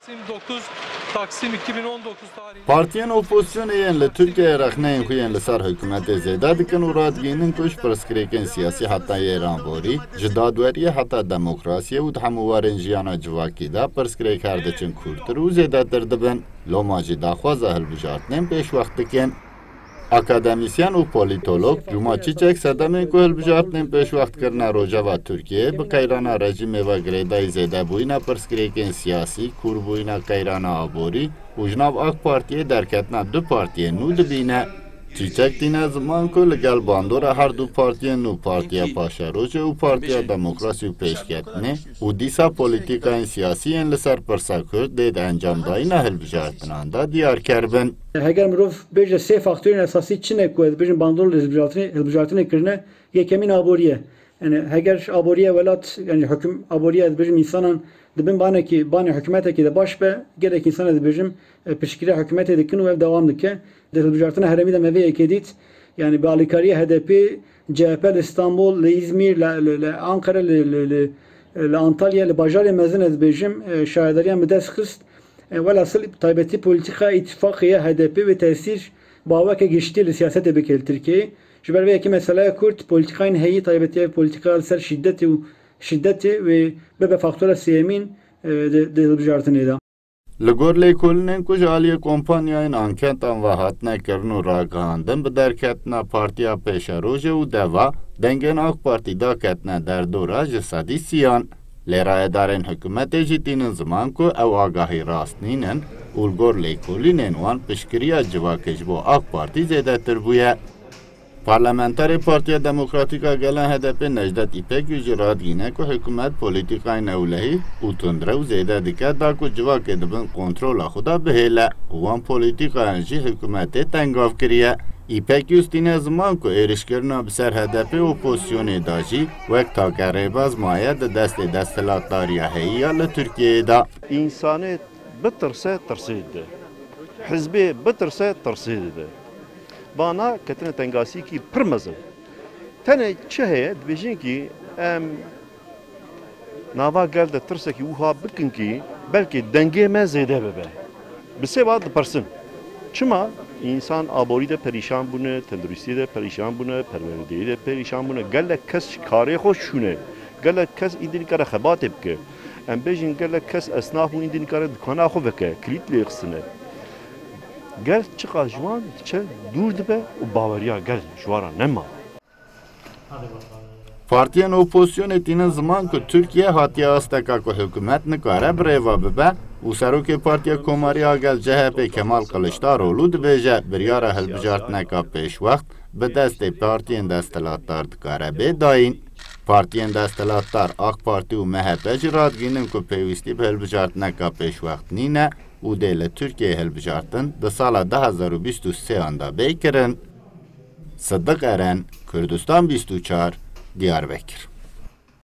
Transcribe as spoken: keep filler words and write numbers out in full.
Taksim dokuz, Taksim iki bin on dokuz tarihinde. Partiyên opozisyonê yên li Tirkiyeyê rexneyên xwe yên li ser hikûmetê zêde dikin û radigihînin ku ji pirsgirêkên siyasî heta êranborî, ji dadweriyê heta demokrasiyê û di hemû warên jiyana civakî de pirsgirêk her diçin kûrtir û zêdetir dibin. Loma jî daxwaza hilbijartinên pêşwext dikin. Akademîsyen û polîtolog Cuma Çîçek sedemên ku hilbijartinên pêşwext kirine rojeva Tirkiyeyê bi qeyrana rejîmê ve girêdayî zêdebûyîna pirsgirêkên siyasî, kûrbûyîna qeyrana aborî û ji nav AK Partiyê derketina du partiyên nû dibîne. Çîçek tîne ziman ku li gel bandora her du partiyên nû, Partiya Paşerojê û Partiya Demokrasî û Pêşketinê û dîsa polîtîkayên siyasî yên li ser pirsa Kurd dê di encamdayîna hilbijartinan de diyarker bin. Heger mirov bêje sê faktorên esasî çi ne ku ez bêjim bandor li hilbijartinê, hilbijartinê kirine, yekemîn aboriye. Yani heger aboriye welat, yani huküm aboriye ez bêjim insanan di bin banekî, banê hikûmetekî de baş be, gelek insan ez bêjim, e, piştgiriya hikûmetê dikin û ev dewam dike. Di hilbijartina herêmî de me vê yekê dît. Yani bi alîkariya H D P, C H P li Stenbol, li Îzmîr, li, li, li Ankara, li, li, li, li Antalya, li bajarê mezin ez bêjim, e, şaredariyan bi dest xist. E, welhasil taybetî polîtîka îtîfaqê ya H D P wê tesîr bi aweke giştî li siyasetê bike li Tirkiyeyê. Ji ber vê yekê meseleya Kurd, polîtîkayên heyî, taybetî ev polîtîka li ser şîdetê û şîdetê wê bibe faktora sêyemîn, e, di, di hilbijartinê de. Li gor lêkolînên ku ji aliyê kompanyayên anketan ve hatine kirin û ragihandin, bi derketina Partiya Pêşerojê û Deva, dengên AK Partî daketine derdora ji sedî sîyan. Lê rayedarên hikûmetê jî tînin ziman ku ew agahî rast nînin û li gor lêkolînên wan piştgiriya civakê ji bo AK Partî zêdetir bûye. Parlamenterê Partiya Demokratîk a Gelan H D P Necdet Îpekgül jî radigihîne ku hikûmet polîtîkayên ewlehî û tundrew zêde dike, da ku civakê di bin kontrola xwe de bihêle û wan polîtîkayan jî hikûmetê tengav kiriye. Îpekgül tîne ziman ku êrişkirina bi ser H D P opozisyonê de jî wek take rêbaz maye di destê desthilatdariya heyî ya li Tirkiyeyê de. Însanê bitirse, tirsê dide. Hizbê bitirse, tirsê dide. Vana ketine tengasîkî pir mezin. Tenê çi heye, dibêjin kî em nava gel de tirsekî wiha bikin kî belkî dengê me zêde bibe. Bi sê va dipirsin. Çima? Însan aborî de perîşan bûne, tenduristî de perîşan bûne, perwerindeyî de perîşan bûne. Gelek kes ji karê xwe şûne. Gelek kes îndî nikare xebatê bike. Em bêjin gelek kes esnaf û îndî nikare dukana xwe veke, kilît lê xistine. Gel çiqas ji wan diçe dûr dibe û baweriya gel ji wan re nema. Partiyên opozisyonê tînin ziman ku Tirkiye hatiye asteka ku hikûmet nikare bi rê ve bibe û Serokê Partiya Komarî a Gel C H P Kemal Kiliçdaroglu dibêje biryara hilbijartineka pêşwext bi destê partiyên desthilatdar dikare bê dayîn. Partiyên desthilatdar AK Partî û M H P jî radigihînin ku pêwîstî bi hilbijartineka pêşwext nîne û dê li Tirkiyeyê hilbijartin di sala du hezar û bîst û sê an de bê kirin. Sidiq Eren, Kurdistan bîst û çar, Diyarbekir.